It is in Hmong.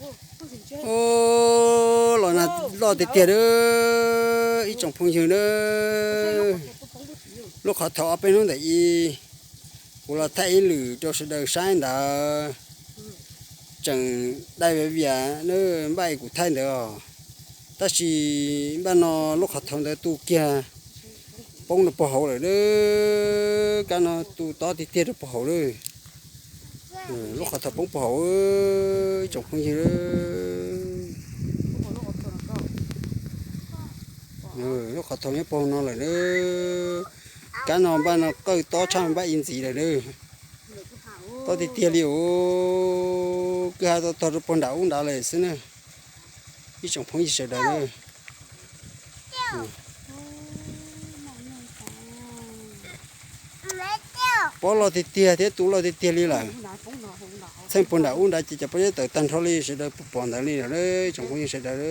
Ub, los nag loj tiag tiag lawm ib tsoom phooj ywg na. Lub qhov thaum ob peb hnub ntawm i, kuv los thaij ib lwm rau sawv daws saib ntawd, tseem dai vias vias na, npaj kuv thaij ntawd os. Tab sis npaj no lub qhov thaum ntawd tu kiag poob rau puag hauv lawm na. Kab no tu tob tiag tiag rau puag hauv lawm. Lub qhov thaum poob puag hauv, ib tsoom phooj ywg. Lub qhov thaum nyob puag no lawm na. Kab no npaj no qawj tob tshaj npaj ib ntxiv lawm na. Tob tiag tiag li os, kwj ha tau tog rau puag nram ub nrad lawm xwb na. Ib tsoom phooj ywg sawv daws na. Pob loj tiag tiag thiab tu loj tiag tiag li lawm. Txheej puag nram ub nrad ces cov pob zeb tawm tag nrho li sawv daws puas pom ntawd li lawm, ib tsoom phooj ywg sawv daws.